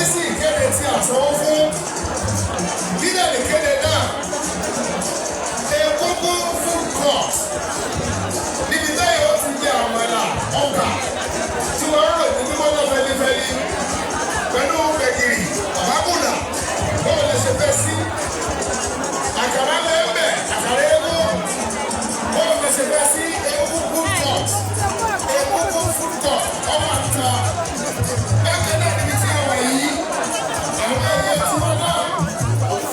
tẹ́tí sí ìkéde tí a sanwó fún. Lílẹ̀ ìkéde náà, Egungun Food Court, níbi táyà ó ti jẹ àmàlà ọkà tí wọ́n ń rò ní gbígbóná fẹlifẹli pẹ̀lú gbẹ̀gìrì àbábùlà, báwo lè ṣe fẹ́ sí? Àkàrà lẹ́ẹ̀mẹ̀, àkàrà eégún, báwo lè ṣe fẹ́ sí? Egungun Food Court, Egungun Food Court ọmọ àtúntà. Bákan náà, níbi tí a wà yìí, àwọn ẹyẹ tí wọ́n náà,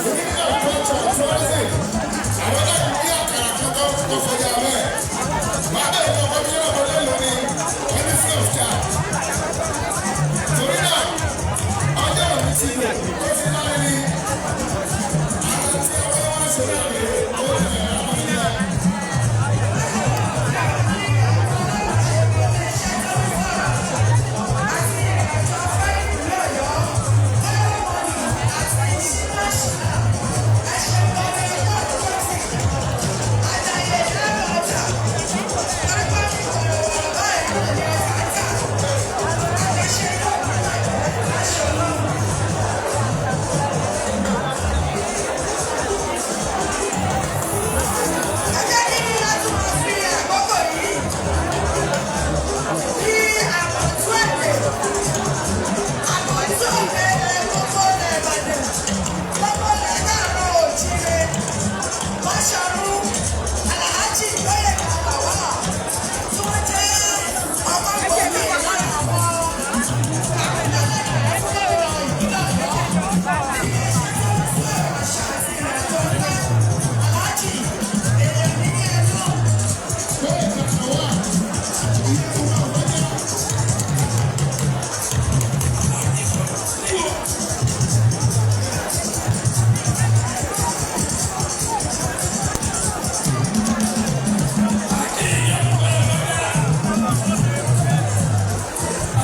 Ministry of Culture and Tourism, àwọn náà ní àkàrà kankan tó kọjá bẹ́ẹ̀. Wàá bẹ̀rẹ̀ lọ kọjá lọ́kọjá lónìí, wọ́n ní free of charge. Torí náà, ọjọ́ òní ti lò ó ti láre ní ara tí àwọn wá ṣe náà rèé ó lè àwọn ilé. Ẹ jẹ́ kí a tún máa fi àkókò yìí kí àkọ́tún èdè gbogbo ilẹ̀ Ìbàdàn, gbogbo ilẹ̀ káàárọ̀ oòjíire, Báṣọ̀run Alhaji Gbóyèga Lawal, tí wọ́n jẹ́ ọmọ gbòógì lára àwọn àpèjálẹ̀ fún gómìnà ìpínlẹ̀ Ọ̀yọ́ ní iléeṣẹ́ tó ń fún àṣà àti ìrìnàjò afẹ́. Alhaji, èdè ní kí ẹ lò. Gbóyèga Lawal, ìyẹn tó máa kọjá.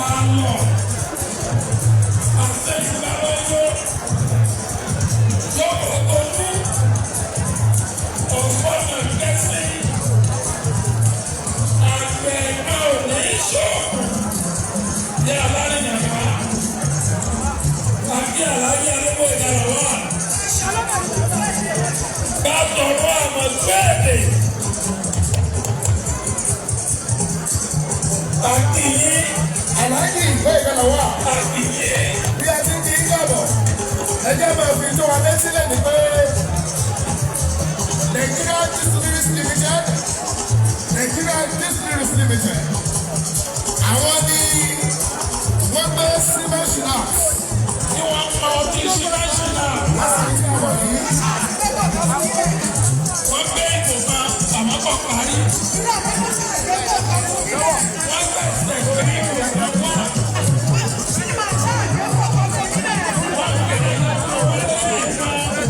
Àlọ́ àtẹ̀yìnbáwọ́jọ́ lọ́kọ̀ olú ọ̀gbọ́nà kẹsí àgbẹ̀ náà ò ní ṣọ́ọ̀kù ní alárìnàmá àti àlàyé alẹ́kọ̀ọ́ ìdára wà bá tọrọ àmọ̀ gbẹ́ẹ̀dẹ̀ àti yín. Alhaji Gbóyèga Lawal, Àti yín. Bí a ti ń kí í káàbọ̀, ẹ jẹ́ máa fi tó wa létí lẹ́nu pé Nigeria Distilleries Limited, Nigeria Distilleries Limited, àwọn ni wọ́n gbé Seaman Schnapps Tí wọ́n pa ọtí ṣíláṣílá. Lásìkò tí a wà yìí. Wọ́n gbé ìbò kan àmọ́ kò parí. Wọ́n gbẹ̀sẹ̀ gbé ìbò kan wá. Wọ́n gbé ìbò kan.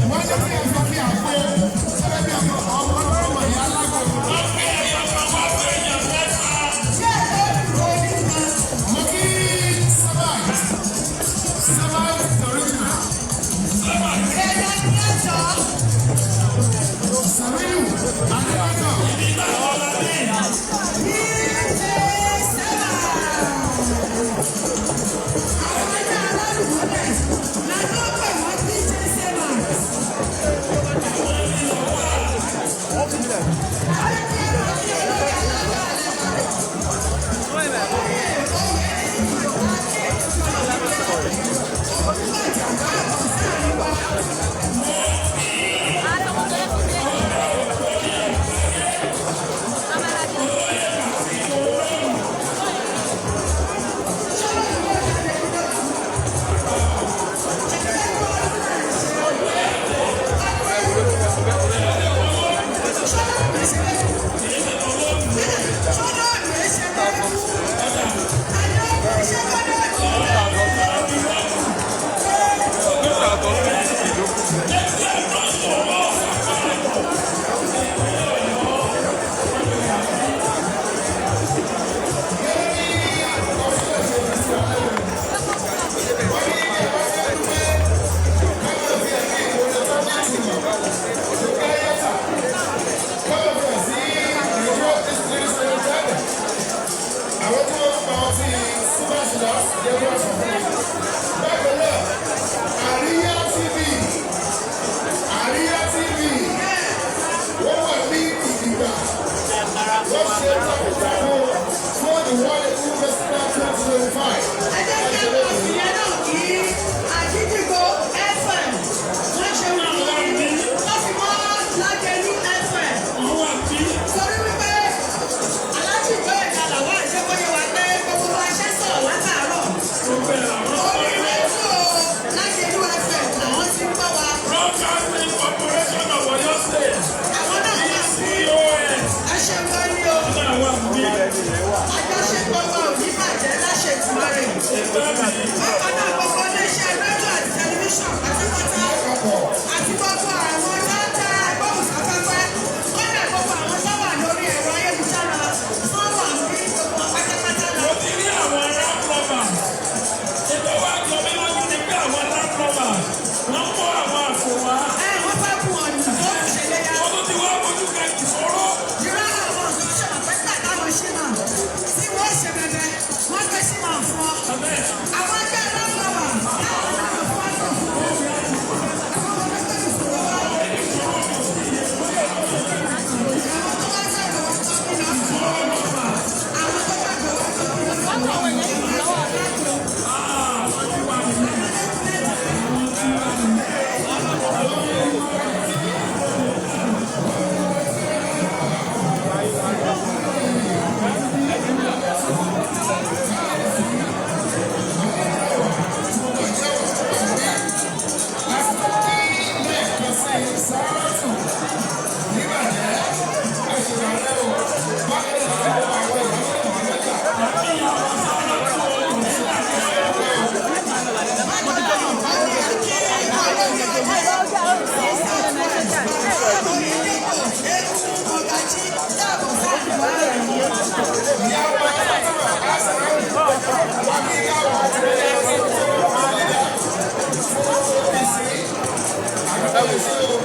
Wọ́n jẹ́ kí ẹ fi kí àgbo gẹ́gẹ́ bí ọmọ ọmọ ọmọ ìyá alágbó. Wọ́n gbé ẹyọ kan wá fún èèyàn mẹ́ta. Mo kí Savite, Savite original. Sábà. Samiu Adébáyọ̀. Nígbà ọ̀la dé.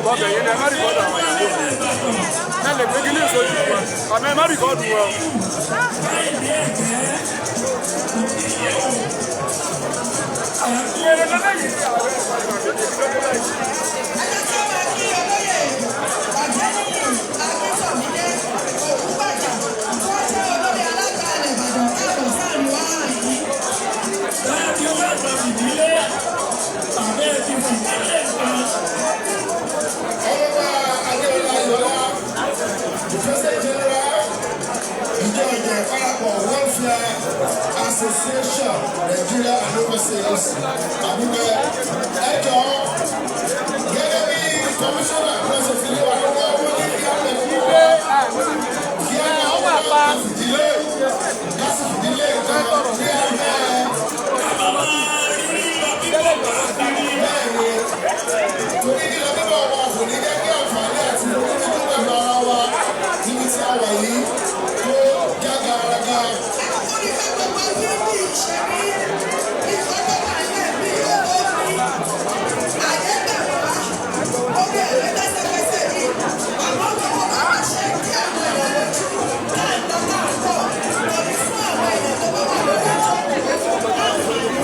Bọ́bẹ̀ yẹn ni ẹ má record àwọn ìyàwó mi. Ẹ lè gbé kíní ìsojú wọn, àmọ́ ẹ má record wọn. Èrè lọ́lẹ́ yìí ni àwọn ẹ̀fọ́ ìgbà tó ti lókè láì. Ẹ jẹ́ kí a máa kí olóyè Ọ̀jẹ́níyì Akíntọ̀mídé Ògúnbàjà tí wọ́n jẹ́ olórí alága ilẹ̀ Ìbàdàn káàbọ̀ sáàrin wa yìí. Láti wá ìgbà ìdílé, tàbí ẹ ti fi ìdílé nǹkan. Ọmọọba Adéọlá Ayọ̀lá, the President General, Ìjọ Ìjọ Ìparapọ̀ Welfare Association Nigeria and Overseas, Àbúgbẹ́ ẹjọ́ gẹ́gẹ́ bí kọmíṣánná lọ́sẹ̀ fi lé wa lọ́wọ́, wọ́n ní kí á lè fún wa kí á lè wá fìdílé kásì fìdílé nǹkan ní abẹ́ bẹ́ẹ̀ ni, torí lílọ bíbọ̀ wa kò ní jẹ́ kí àǹfààní àti onídùú pẹ̀lú ara wa níbi tí a wà yìí tó jágaraga. Ẹ̀kọ́ ní pé gbogbo bí bí ṣe rí ìfọ́tọ̀ àlẹ́ bí owó bí àyè gbà wá orí ẹ̀rọ lẹ́sẹ̀kẹsẹ̀ rí, àmọ́ gbogbo bá wà ṣe kí àwọn èèyàn lójú náà lọ náà pọ̀ lórí fún àwọn èèyàn tó bá wà lórí ìjókòó láǹfààní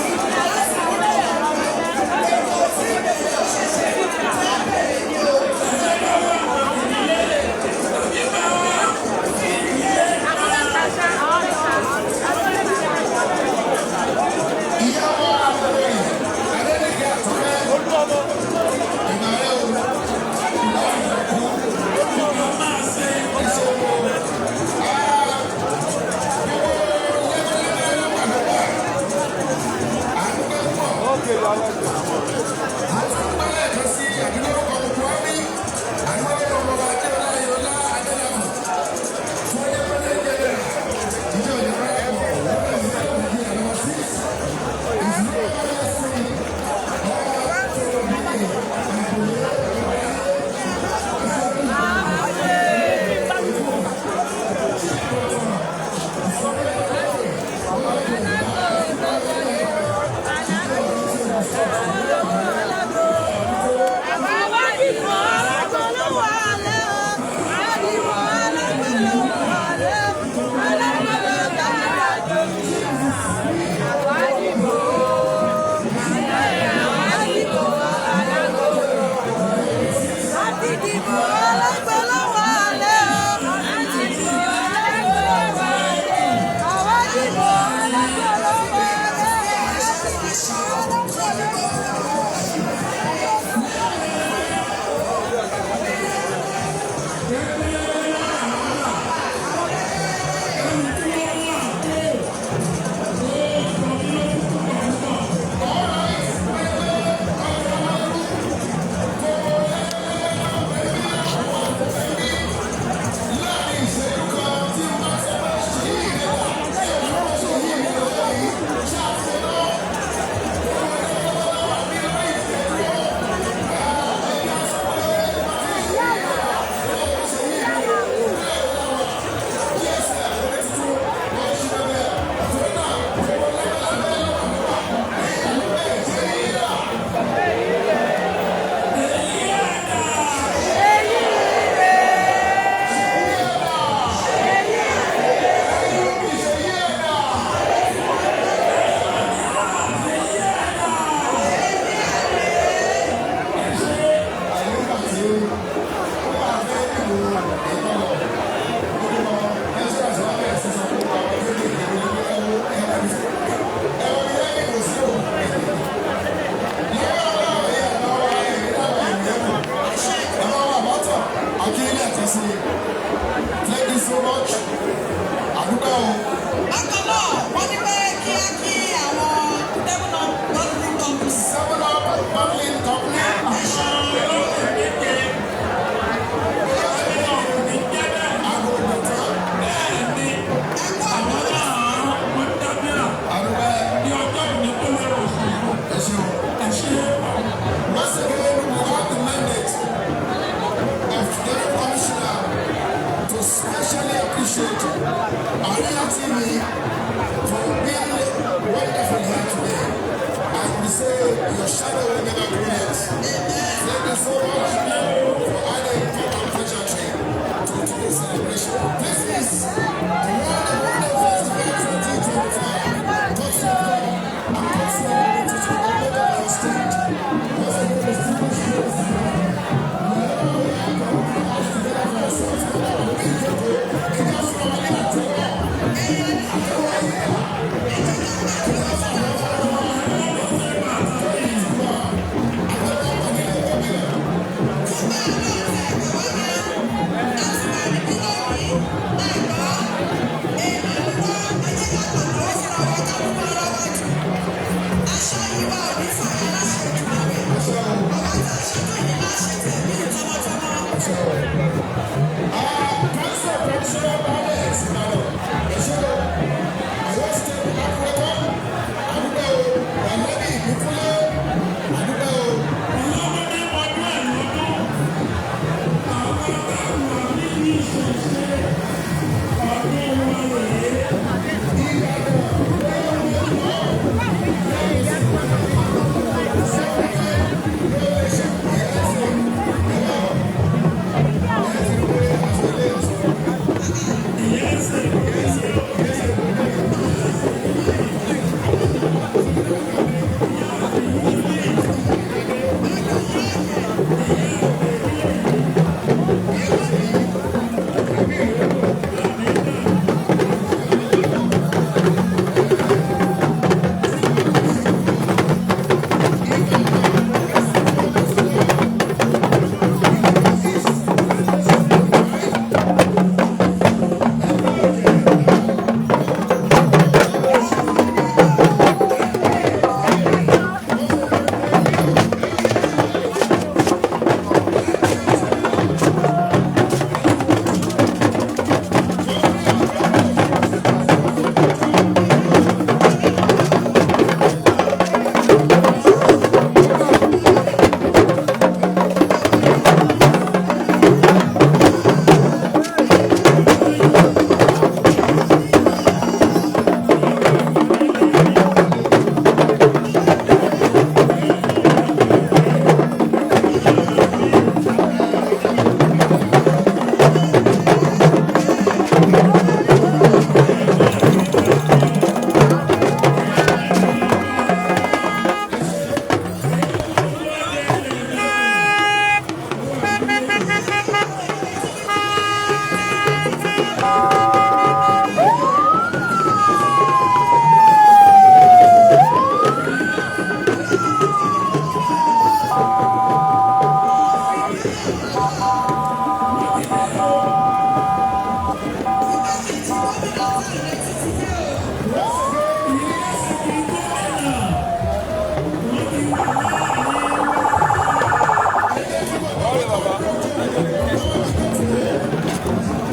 láti rí ètò tí ìbẹ̀rẹ̀ òṣèṣe tí a bẹ̀rẹ̀ ní o. Ìyá wa olórí Adéníkẹ́ Àtúnkẹ́, ìmọ̀rẹ́ o, ìṣòwò àtúntò lẹ́ẹ̀kan sí àdúgbò gbogbo wa ní àdúgbò ọmọọba Adéọlá Ayọ̀lá Adélabù fún ẹgbẹ́ jẹjẹrẹ ìjọ ìjọba ẹ̀kọ́ Nàìjíríà number 6. Thank you so much. Àdúgbò o. Bákan náà, wọ́n ní pé kí á kí àwọn Seven Up Bottling Company. Seven Up Bottling Company. Aago bàtà. Ẹ̀kọ́ àwọn Àdúgbò ẹ ṣeun. Once again, we have the mandate of the Commissioner to specially appreciate Arena TV for being wonderful here today. And we say your shadow will never grow less. Thank you so much.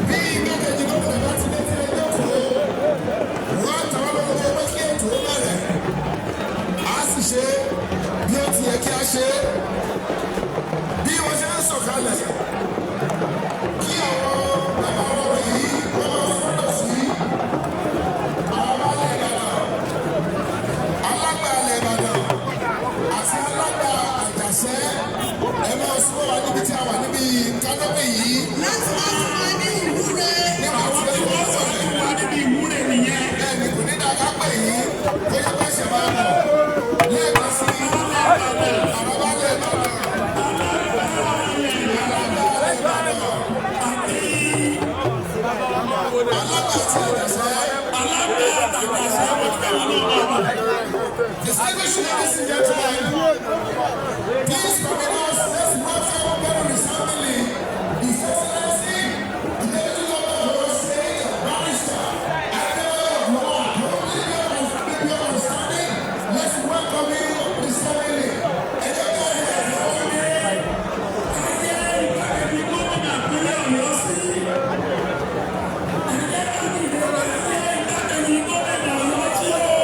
Bí igbákejì gómìnà bá ti dé tí ẹjọ́ kúrò, wọ́n á tàwọn lọ́wọ́ pé kí ètò ó bẹ̀rẹ̀. A sì ṣe bí ó ti yẹ kí a ṣe é. Bí wọ́n ṣe ń sọ̀kalẹ̀, kí àwọn bàbá wọn yìí wọ́n máa fọ́tọ̀ sí àwọn baálé Ìbàdàn, alágbà ilẹ̀ Ìbàdàn àti alágbà Àjàṣẹ́, ẹ máa súnmọ́ wa níbi tí a wà níbi kánọ́pì yìí. Láti wá fún wa ní ìwúre. Nígbà tí ó wọ́n sọ̀rọ̀ Wà níbi ìwúre nìyẹn. bẹ́ẹ̀ni, kò ní dáa ká pè yín kó yẹ kó ṣe máa bọ̀ lẹ́ẹ̀kan sí àwọn baálé Ìbàdàn, alága Ìbàdàn, alága àti Àjàṣẹ́. Alága àtàgbàṣe wọ́n ti káwọn náà máa bọ̀. Distinguished ladies and gentlemen, please permit us, let's welcome very resoundingly His Excellency, the Deputy Governor of Oyo State, Barrister Adebayo Lawal, probably your understanding. Let's welcome him resoundingly. Ẹ jẹ́ kí a rí ẹ̀fọ́. Ẹjẹ́ igbákejì gómìnà ìpínlẹ̀ Ọ̀yọ́ sí. Ẹjẹ́ igbákejì gómìnà Ọ̀yọ́ sí o.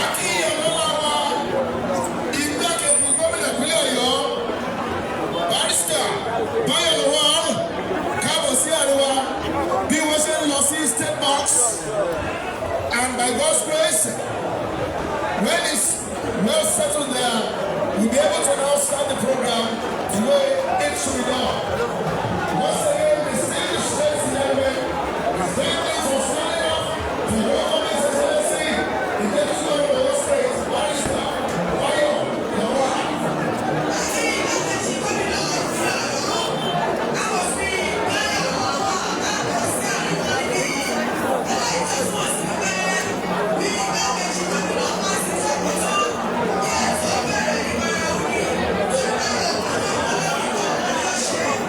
Àti ọlọ́lá wa, igbákejì gómìnà ìpínlẹ̀ Ọ̀yọ́, Barrister Báyọ̀ Lawal, káàbọ̀ sí àríwá bí wọ́n ṣe ń lọ sí state box, and by God's grace, when it's well settled there, we'll be able to now start the program the way it should be done. Once again, distinguished ladies and gentlemen, thank you for standing up to welcome His Excellency, the Deputy Governor of Oyo State, Barrister Bayo Lawal. Àti igbákejì gómìnà ìpínlẹ̀ Ọ̀yọ́, Amòfin Báyọ̀ Lawal, káàbọ̀ sí àríwá níbí. Eléyìí tó túmọ̀ sí pé bí igbákejì gómìnà bá ti jókòó tán, kí ètò bẹ̀rẹ̀ ní pẹrẹu ni. Torí pé àwọn ọ̀pọ̀lọpọ̀ ló ṣe ẹni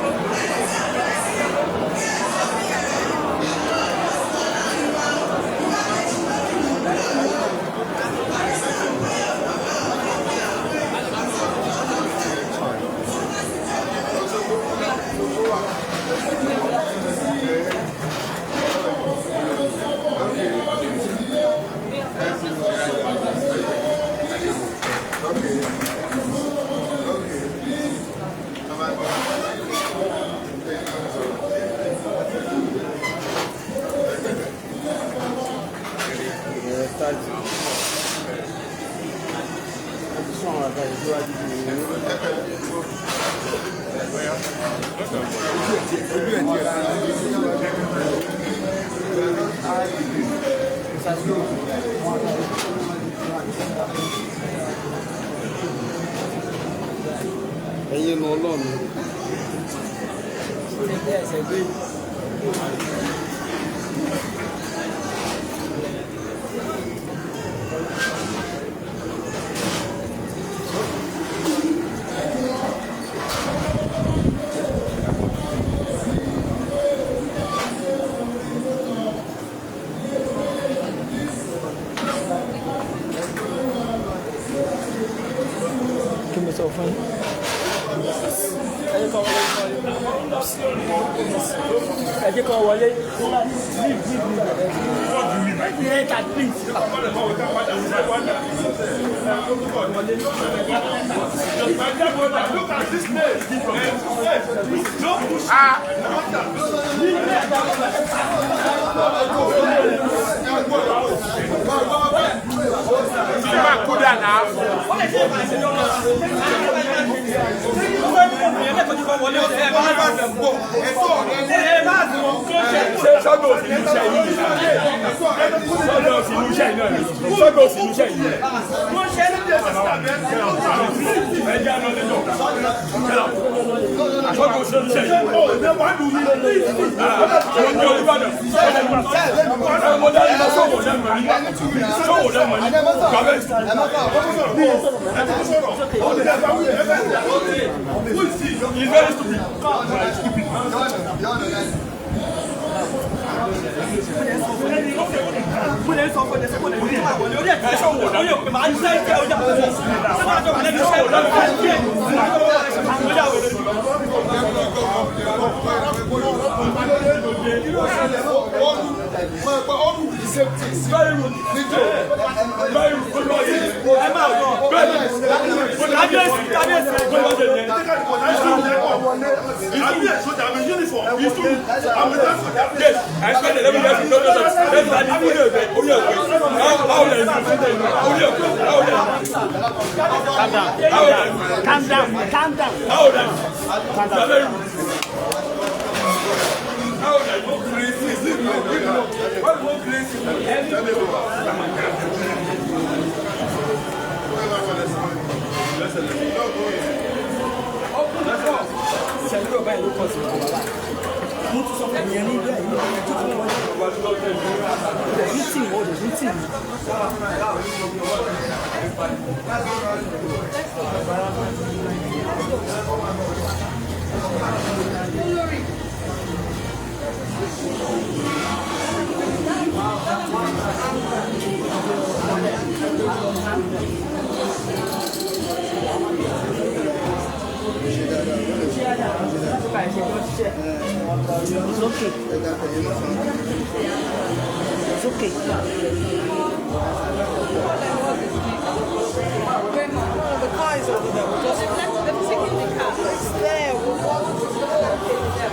tí a bẹ̀rẹ̀ sí kí ètò bẹ̀rẹ̀. Àwọn ọ̀dọ́ ti wà láàrin wa, igbákejì gómìnà ìpínlẹ̀ Ọ̀yọ́, Barrister Báyọ̀ Lawal, ní àwọn èèyàn. Ẹ̀yin nu Ọlọ́run. Kí mo sọ fún yín. Ẹ jẹ́ kó wọlé. Ẹ jẹ́ kó wọlé. Leave, leave, leave. Enter, please. Look at this place. No push. Ṣé sọ́gbà òsì ní iṣẹ́ yìí? Sọ́gbà òsì ní iṣẹ́ yìí náà ni. Sọ́gbà òsì ní iṣẹ́ yìí. Ẹ jẹ́ àná lẹ́jọ́. Sọ́gbà òsì ní iṣẹ́ yìí. Mo ní Olúbàdàn. Mo dá ìlọ sọ́wọ́ lẹ́mọ̀ ní. Sọ́wọ́ lẹ́mọ̀ ní. Kàwé. He's very stupid. Stupid. Mo lè sọ fún ẹsẹ̀ kó lè ní ìwà wọlé orí ẹ̀ka ẹ̀ṣọ́ wò lórí òpè máa ń ṣe ìjẹ́ ọjà. Ṣé máa jọ wà lẹ́nu iṣẹ́ ìwọ̀n lọ́wọ́ ṣe ìjẹ́ Kábíyèsí, kábíyèsí. Calm down, calm down. How old are you? Calm down. You are very rude. How old are you? Why you crazy? Ìṣẹ̀lẹ̀ ọba ìlú pọ̀ sí ọkọ̀ bàbá. Mo tún sọ fún ìyẹn ní ilé ìlú ìlú tó wọ́n lè ní tì wọ́n lè ní tì mí. It's okay. It's okay. The car is over there. We'll just They've taken the car. It's there. We'll walk.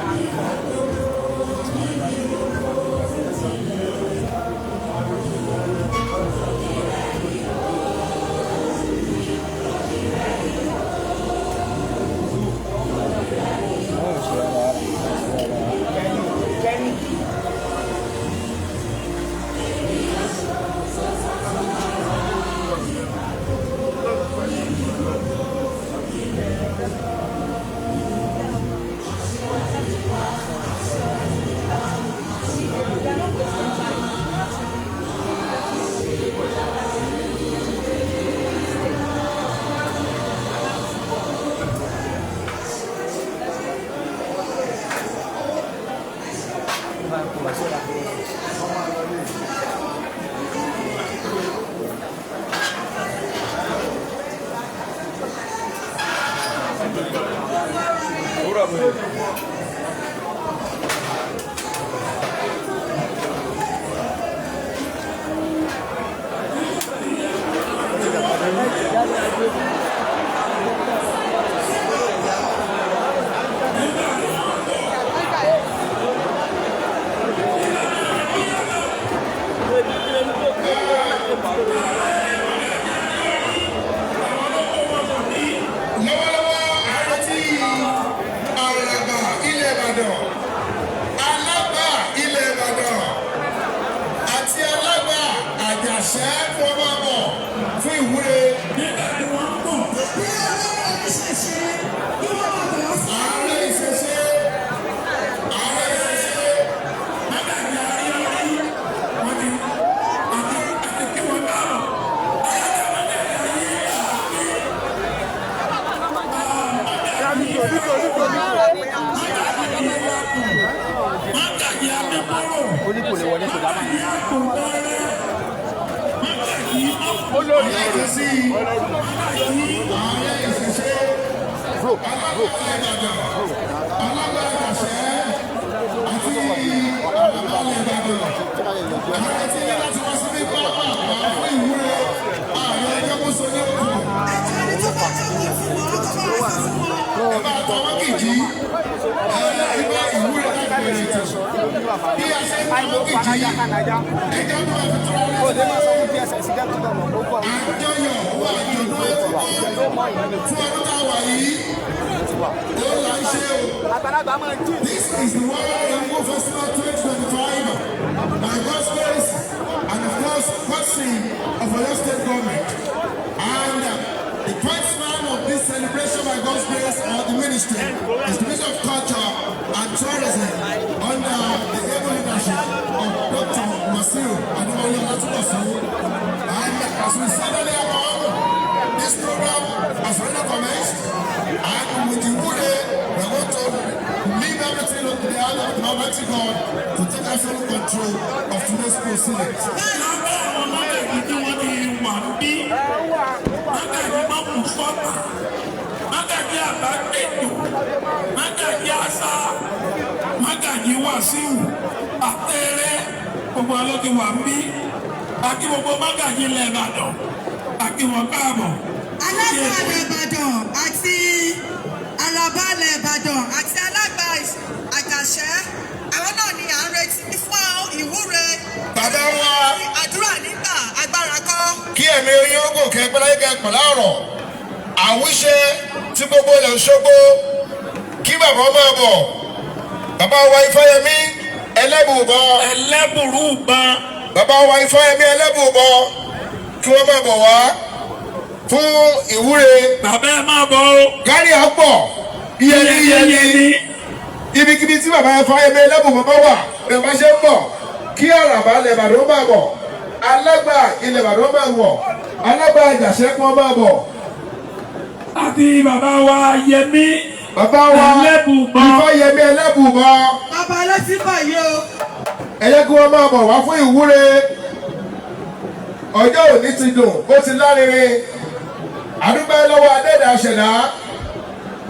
Lọ́wọ́lọ́wọ́, ààrẹ tí àràbà ilẹ̀ Ìbàdàn, alábà ilẹ̀ Ìbàdàn àti alábà Àjàṣẹ́ fún ọmọ ọmọ fún ìwúre. Ààrẹ ìṣẹ̀ṣe, ààrẹ ìṣẹ̀ṣe. Lẹ́ẹ̀kan sí i, ààrẹ ìṣẹ̀ṣe, alábà Ìbàdàn, alábà Àjàṣẹ́ àti àràbà ilẹ̀ Ìbàdàn. Ààrẹ tí ní láti wá síbí pápá fún ìwúre ààrẹ ẹgbẹ́ mọ́sọ ní òkú. Ẹni tó bá jókòó fún wọn, kó bá wá sí fún wọn. Ẹ bá tọwọ́ kìjì, ẹ ibà ìwúre láti bẹ̀rẹ̀ ètò. Bí a ṣe ń tọwọ́ kìjì, ẹjọ́ tó wà fún tọwọ́ létí pé àjọyọ̀ wà àjọ̀dún eégún fún ọdún tá a wà yìí. Ó là ń ṣe o. This is the World Egungun Festival 2025 by God's grace and, of course, courtesy of Oyo State Government. And the point man of this celebration by God's grace or the ministry is the Ministry of Culture and Tourism under the able leadership of Dr. Wasiu Adewale Olatunbosun. And as we said earlier on, this program has already commenced, and with the Wude, we are going to leave everything in the hand of the Almighty God to take absolute control of today's program. seated. Lábẹ́ àwọn mágàjì tí wọ́n ti wà ń bí, mágàjì mọ́kù sọ́tà, mágàjì àbágbèjò, mágàjì àṣà, mágàjì wàsíù, àtẹrẹ, gbogbo wa ló ti wà ń bí. Àti gbogbo mágàjì ilẹ̀ Ìbàdàn, àti wọn káàbọ̀. Alága ilẹ̀ Ìbàdàn àti Àràbà ilẹ̀ Ìbàdàn àti alága Àjàṣẹ́, àwọn náà ni à ń retí fún ìwúre. Bàbá wa. Àdúrà nígbà agbára kọ́. Kí ẹ̀mí oyin ogun kẹpẹ́ láyé kẹpẹ́ láàrọ̀ àwíṣe tí gbogbo ilẹ̀ Òṣogbo, kí bàbá máa bọ̀, bàbá wa Ifáyẹmí Ẹlẹ́bùbọn. Ẹlẹ́bùrú ban. Bàbá wa Ifáyẹmí Ẹlẹ́bùbọn, kí wọ́n máa bọ̀ wá fún ìwúre. Bàbá, ẹ máa bọ̀ o. Kárí àpọ̀ iyẹni iyẹni ibikíbi tí bàbá Ifáyẹmí Ẹlẹ́bùbọn bá wà, bẹ́ẹ̀ bá ṣe ń bọ̀, kí Àràbà ilẹ̀ Ìbàdàn máa bọ̀, alágbà ilẹ̀ Ìbàdàn máa bọ̀, alágbà Àjàṣẹ́ kí wọ́n máa bọ̀. Àti bàbá wa Yẹmí. Bàbá wa Ẹlẹ́bùbọn. Ifáyẹmí Ẹlẹ́bùbọn. Bàbá ló ti bọ̀ yìí o. Ẹ jẹ́ kí wọ́n máa bọ̀ wá fún ìwúre. Ọjọ́ òní ti dùn, ó ti lárinrin. Àdúpẹ́ lọ́wọ́ adẹ́dà ṣẹ̀dá,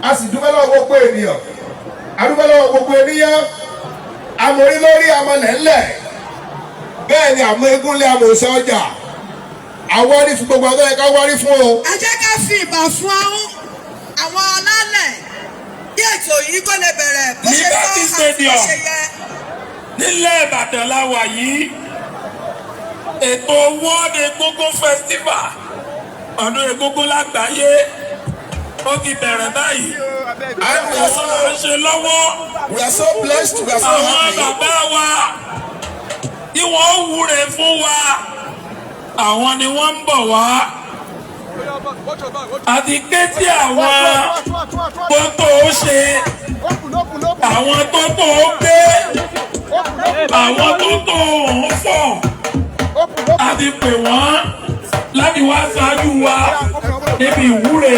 a sì dúpẹ́ lọ́wọ́ gbogbo ènìyàn, àdúpẹ́ lọ́wọ́ gbogbo ènìyàn. Amòrí lórí amọ̀lẹ̀ ńlẹ̀, bẹ́ẹ̀ ni àmọ́ egúnlé amòsẹ̀ ọjà àwárí fún gbogbo àwọn ẹ̀ka wárí fún o. Ẹ jẹ́ ká fi ìbà fún àwọn alálẹ̀ kí ètò yìí kó lè bẹ̀rẹ̀ bó ṣe tọ́ Liberty àti bó Stadium. ṣe yẹ. Nílẹ̀ Ìbàdàn la wà yìí. Ètò World Egungun Festival, ọdún egungun lágbàáyé, ó ti bẹ̀rẹ̀ báyìí. Àwọn là ń ṣe lọ́wọ́. We are so blessed, we are so Àwọn happy. bàbá wa tí wọ́n wúre fún wa, àwọn ni wọ́n ń bọ̀ wá. Àti ké tí àwọn tó tó ó ṣe, àwọn tó tó ó gbé, àwọn tó tó òun fọ̀, àti pè wọ́n láti wá ṣáájú wa níbi ìwúre.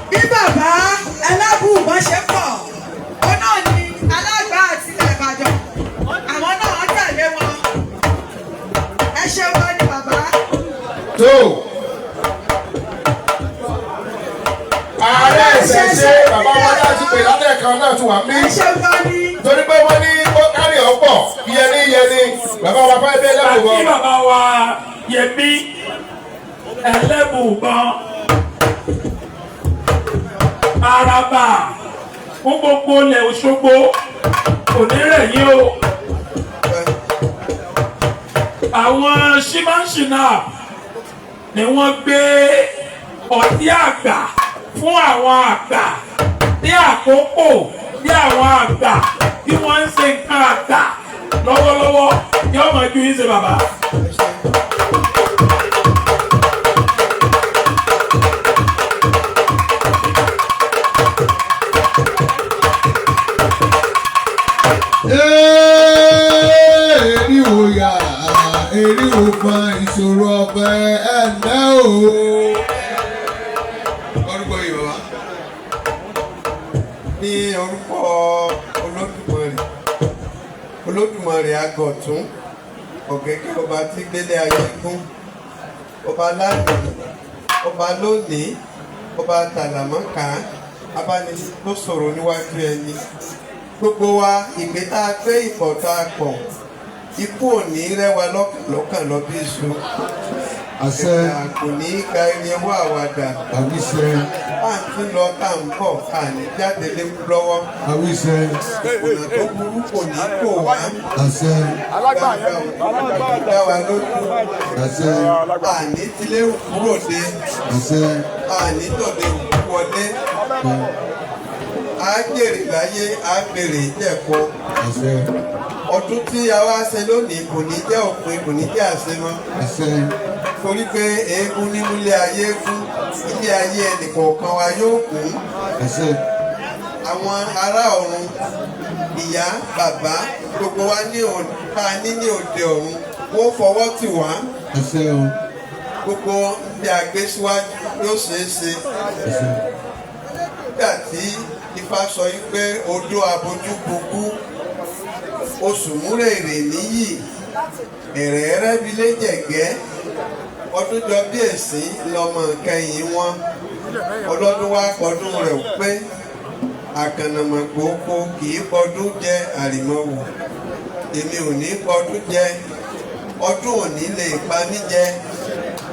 Bí bàbá Ẹlẹ́bùbọn ṣe pọ̀, ó náà ni alága àti ilẹ̀ Ìbàdàn, àwọn náà tẹ̀lé wọn. Ẹ ṣeun gan ni bàbá. Tó ààrẹ ìṣẹ̀ṣe, bàbá wa dájú pé látẹ̀kan náà tún wà mí. Ẹ ṣeun gan ni. Torí pé wọ́n ní ó kárí ọ̀pọ̀ yẹni yẹni, bàbá wa fẹ́ bẹ́ẹ̀ Àti lẹ́bùbọn. bàbá wa Yẹmí Ẹlẹ́bùbọn, Àràbà fún gbogbo ilẹ̀ Òṣogbo, kò ní rẹ̀ yín o. Àwọn shimanshina ni wọ́n gbé ọtí àgbà fún àwọn àgbà ní àkókò bí àwọn àgbà tí wọ́n ń ṣe nǹkan àgbà lọ́wọ́lọ́wọ́. Yóò máa ju yín ṣe, bàbá. Eriwo ya, eriwo fa ìṣòro ọbẹ̀ ẹ̀ǹdẹ́ o. Orúkọ yìí, bàbá, ní orúkọ Olódùmarè, Olódùmarè agọ̀tún ọ̀gẹ́gẹ́, ọba tí gbélé ayé gún, ọba lánàá, ọba lónìí, ọba tàlàmọ́kà, abáni tó sọ̀rọ̀ níwájú ẹni. Gbogbo wa, ìgbé tá a gbé, ìpọ̀ tá a pọ̀, ikú ò ní rẹwà lọ́kàn lọ́kàn lọ bí iṣu. Àṣẹ. Kò ní í ka ẹni ẹwọ́ àwàdà. Àwíṣẹ. Bá ń tún lọ tá à ń bọ̀, ká ní jáde léwu lọ́wọ́. Àwíṣẹ. Ìkùnà tó burú kò ní kò wá. Àṣẹ. Gbangba ò dá wa lójú. Àṣẹ. Àní tilé kúrò dé. Àṣẹ. Àní tòde òkú wọlé. Á jèrè láyé, á bèrè ìjẹ̀kọ. Àṣẹ. Ọdún tí a wá ṣe lónìí kò ní jẹ́ òpin, kò ní jẹ́ àṣemọ́. Àṣẹ. Torí pé eégún nínú ilé ayé kún, ilé ayé ẹnìkọ̀ọ̀kan wa yóò kún. Àṣẹ. Àwọn ará ọ̀run, ìyá, bàbá, gbogbo wa ní tá a ní ní òde ọ̀run, wọ́n fọwọ́ tì wá. Àṣẹ o. Gbogbo bí a gbé síwájú yóò ṣeé ṣe. Àṣẹ. Nígbà tí Ifá sọ yìí pé odó abojú gbogbo Oṣù múrèrè níyì ẹ̀rẹ̀ẹ́rẹ́bílẹ̀ jẹ̀gẹ́ ọdún jọ bí èsì lọmọ kẹyìn wọn ọlọ́dún wa kọdún rẹ̀ ò pé àkànnàmọ̀gbò oko kì í kọdún jẹ àrìmọ̀wò èmi ò ní kọdún jẹ ọdún òní lè pa mí jẹ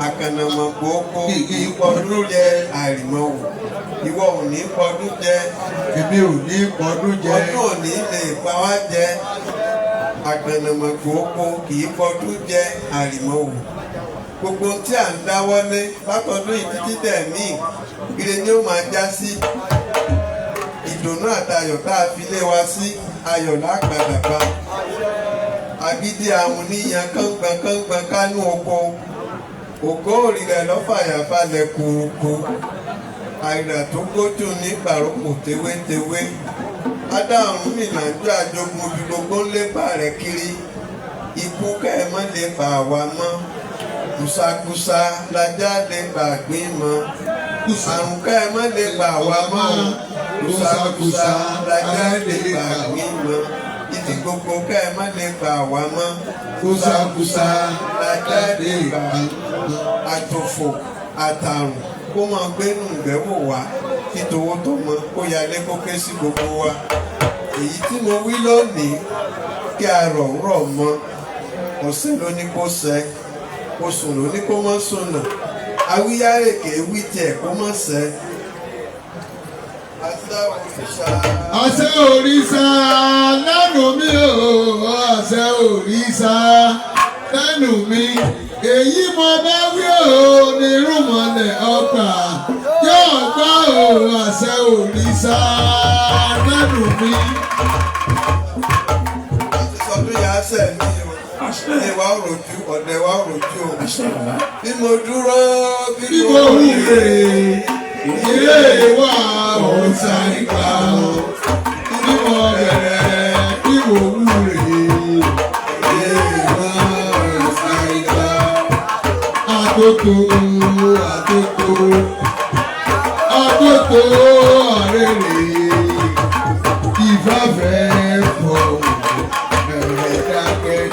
àkànnàmọ̀gbò oko kì í kọdún jẹ àrìmọ̀wò ìwọ ò ní kọdún jẹ Èmi ò ní kọdún jẹ. Ọdún òní lè pa wá jẹ àkànnàmọ̀gbò oko kì í kọdún jẹ àrìmọ̀wò gbogbo tí à ń dáwọ́lé látọdún yìí títí dẹ̀mí ire ni ó máa já sí ìdùnnú àtayọ̀ tá a fi lé wa sí ayọ̀ lápadà bá agídí amúníyan kángbọn kángbọn kánú oko ògó òrìrẹ lọ́fàyàfalẹ̀ kùkù àìrà tó gbójú ní pàrókò tewétewé adáhùn mìlànjú àjogún ibi gbogbo ń lépa rẹ̀ kiri ikú kẹ́ ẹ mọ́ lè pa àwa mọ́ kùsàkùsà lajá lè pa gbín mọ́ àrùn kẹ́ ẹ mọ́ lè pa àwa mọ́ kùsàkùsà lajá lè pa gbín mọ́ ibi gbogbo kẹ́ ẹ mọ́ lè pa àwa mọ́ Kùsàkùsà lajá lè pa àtòfò àtàrùn kó máa gbénú ìgbẹ́wò wá kí towó tó mọ kó yalé kó ké sí gbogbo wa èyí tí mo wí lónìí kí a rọ̀ rọ̀ mọ́ ọ̀sẹ̀ ló ní kó sẹ́ oṣù ló ní kó mọ́ sùnà awíyárèké wí tiẹ̀ kó mọ́ sẹ́. Àṣẹ òrìṣà. Àṣẹ òrìṣà lẹ́nu mi o, àṣẹ òrìṣà lẹ́nu mi. Èyí mo bá wí o ní rúmọlẹ̀ ọgbà yóò gbọ́ o àṣẹ òrìṣà lẹ́nu mi. Àti sọdún yà á sẹ̀ mí o. Ilé wa ò rojú, ọ̀dẹ̀ wa ò rojú o. Bí mo dúró, bí Bí mo mo rí wúre, ilé wa ò sáré o. Bí mo bẹ̀rẹ̀, bí mo wúre, ilé wa ò sáré Àtótó, àtótó, àtótó àrèrè, ìfáfẹ́ fọ̀ ẹ̀rẹ̀ dákẹ́.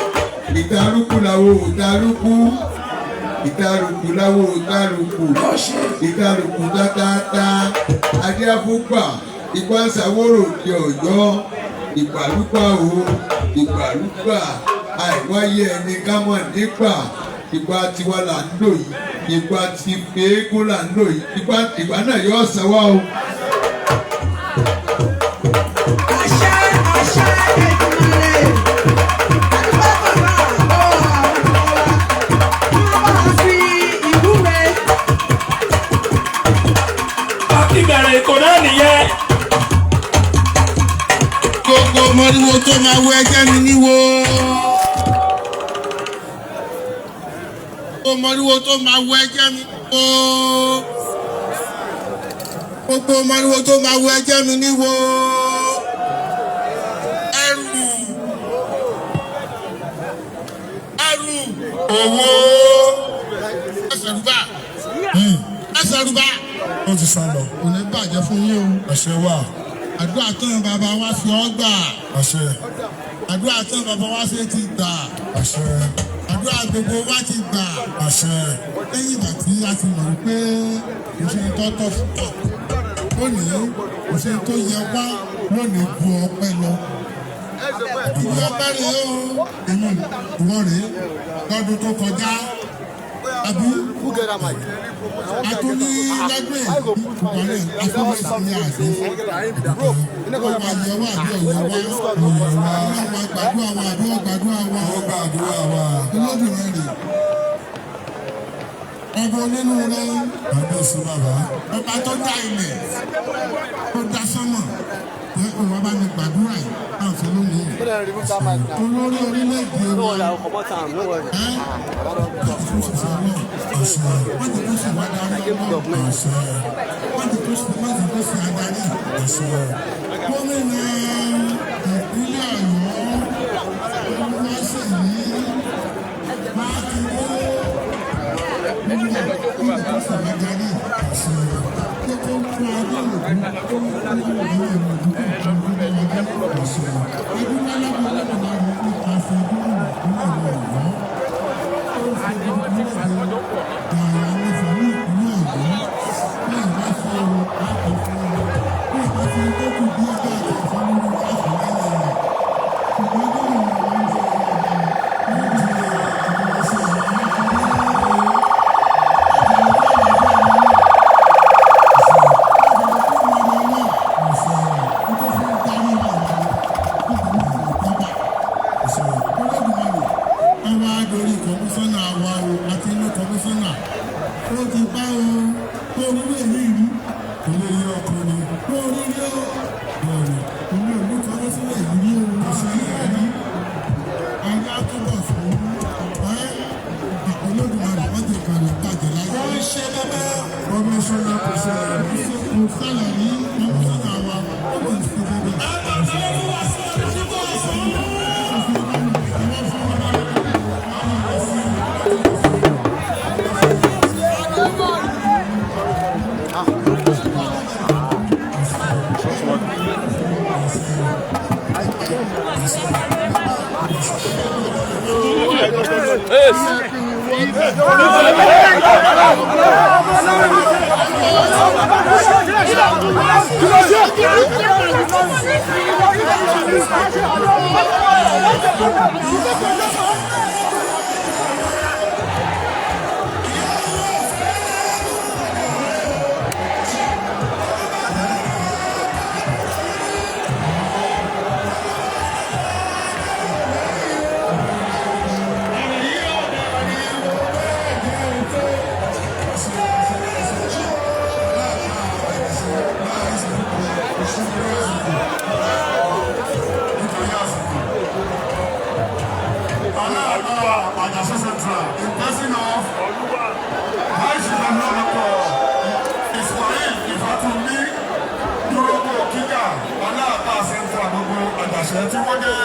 Ìtarúkú làwọn ò tarúkú ìtarùkù láwo ìtarùkù ìtarùkù tátátá adéáfúgbà ìpánsàwòrò di Ọ̀yọ́ ìgbàlúgbà o ìgbàlúgbà àìwáyé ẹni kámọ nígbà ìgbà tiwa là ń lò yìí ìgbà tí eégún là ń lò yìí ìgbà ìgbà náà yóò san wá o. Àṣẹ àṣẹ Èdùmàrè. Àdúgbò bàbá àbọ̀ àwọn ọmọ wa. Kí wọ́n bá fi ìwúre. Àti bẹ̀rẹ̀ ètò náà nìyẹn. Gbogbo mọ́ríwó tó máa wọ ẹjẹ́ mi níwó. Gbogbo mọ́ríwó tó máa wọ ẹjẹ́ mi níwó. Gbogbo mọ́ríwó tó máa wọ ẹjẹ́ mi níwó. Ẹrù. Ẹrù. Owó. Ẹsẹ̀rúbà. Ẹsẹ̀rúbà. Ó ti sá lọ. Kò ní bàjẹ́ fún yín o. Àṣẹ wà. Àdúrà tán bàbá wa fi ọ́ gbà. Àṣẹ. Àdúrà tán bàbá wa ṣe ti gbà. Àṣẹ. Àdúrà gbogbo wa ti gbà. Àṣẹ. Lẹ́yìn ìgbà tí a ti mọ̀ wípé kò ṣe tó tọ́ fún wa lónìí, kò ṣe tó yẹ wá lónìí ju ọpẹ́ lọ. Ìwé ọpẹ́ rèé o, èmi ìwọ rèé lọ́dún tó kọjá. Àbí àtúní lọ́dún èyí ìpàdé àfọwọ́sí àdé. Ó máa yẹ wá àbí ọ̀yẹ́ wá. Ọlọ́run máa gbàdúrà wa àbí ọ̀gbàdúrà wa. Ó gbàdúrà wa. Olódùmarè. Ọba onínúure. Kábíyèsí bàbá. Ọba tó dá ilẹ̀ tó dá sánmọ̀ pé òun bá mi gbàdúrà yìí à ń fẹ́ lónìí. Olórí orílẹ̀-èdè wa ẹ́ kó sì fi ọlọ́run. Wọ́n ti kó sì wá darí ọlọ́run. Wọ́n ti kó sì wọ́n ti kó sì adarí. Gómìnà ìpínlẹ̀ Ọ̀yọ́ Olúwaṣèyí Mákindé wọ́n ti kó sì wá darí. Kókó fún adé òkú kó ń kó ìlú ìlú ìlú ìlú ìlú ìlú. Gàrà Mẹ́fà ní ìpínlẹ̀ Ọ̀yọ́. Bí ìbá fẹ́ o, á kò fún ọ. Bí ìbá fẹ́ tó kù bí ẹgbẹ́ àti ìfọ́nrú àfọlẹ́yìn rẹ̀. Ṣùgbọ́n gómìnà wa ń jẹ́ ọba ní ti àwọn ọ̀sẹ̀ Kọmíṣánná wa o àti inú kọmíṣánná ó ti bá o tó orílẹ̀ èyí rí kò lè yẹ ọkùnrin tó orílẹ̀ bẹ̀rẹ̀ inú ìlú kọmíṣánná yìí rí o kò sí ẹ̀rí ayé àtúbọ̀ fún ẹ Olódùmarè wọ́n ti kàn lè bàjẹ́ láyé. Wọ́n ń ṣe bẹ́bẹ́. Kọmíṣánná kò ṣẹlẹ̀ rí kò ṣẹlẹ̀ rí kọmíṣánná wa ó lè ṣe bẹ́bẹ́. Ẹ bàtà ó fún wa sí ọdún tó bọ̀ fún. Àjàṣe Central in person of Vice President Ismail Ifatunmi Dúrógbò Kíkà Aláàbá Central gbogbo Àjàṣe tí wọ́n jẹ́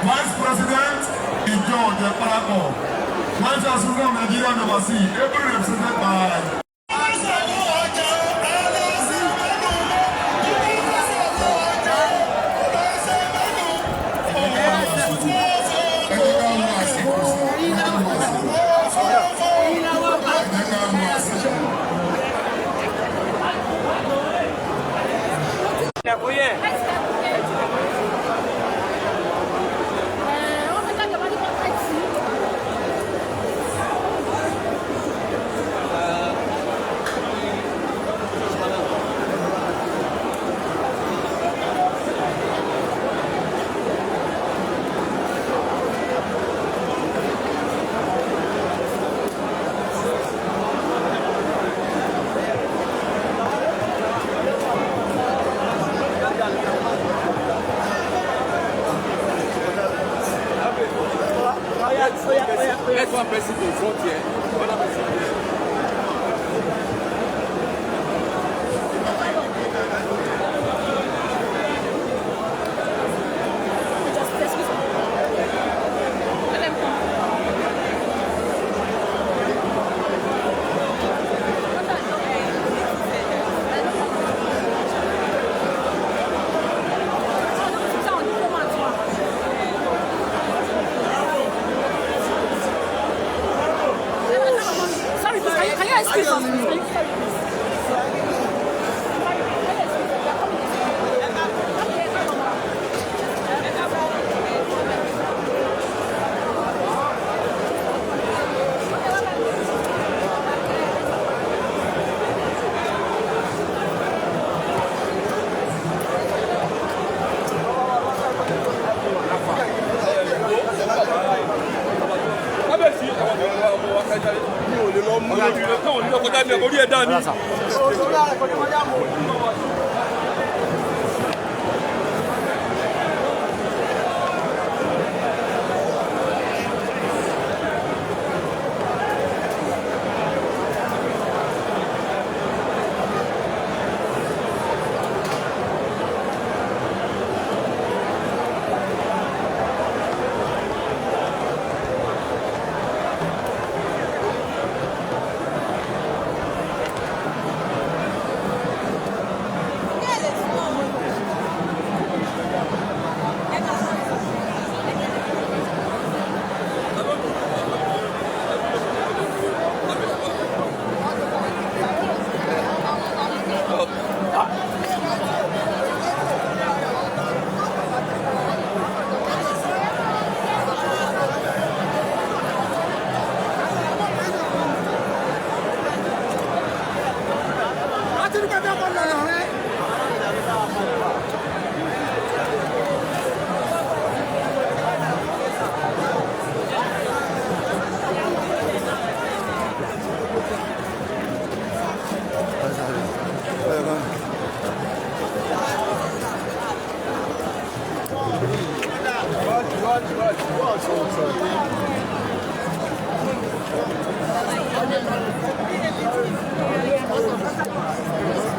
Vice President Ìjọ Ọ̀jẹ̀ Parapọ̀ Vice President of Nigeria number C ably represented by. Let one person be in front here, other person here. Sorry, please, can you excuse us, please? Can you, sorry, please. Sorry, can you excuse us? We are coming. Come here, come on. Kábíyèsí àwọn ọmọ wa kájà mi ò lè lọ mú lórí rẹ káwọn onílọ kọjá mi orí ẹ dá mi.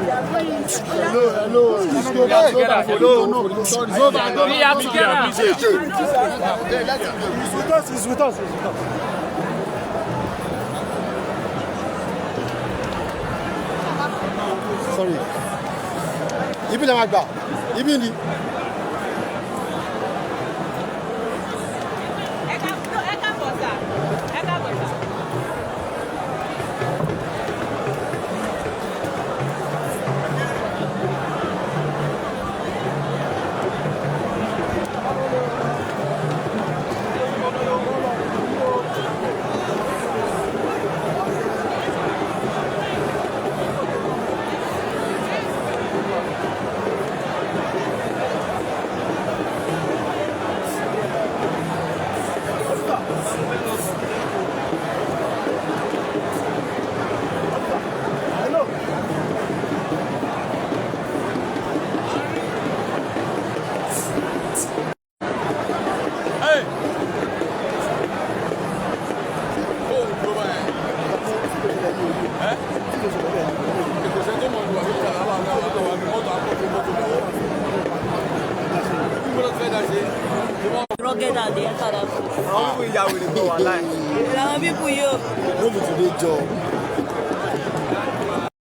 Hello, hello. We are together. Hello. Sorry, We are together. He's with us. He's with us. He's with us. Sorry. Ibi la ma gbà. Ibi ni. Ẹ káàbọ̀ sà, ẹ káàbọ̀ sà. Rugged and they enter that place. Àwọn people ìyá wèrè gan wà láì. Làwọn people yóò. No be today job.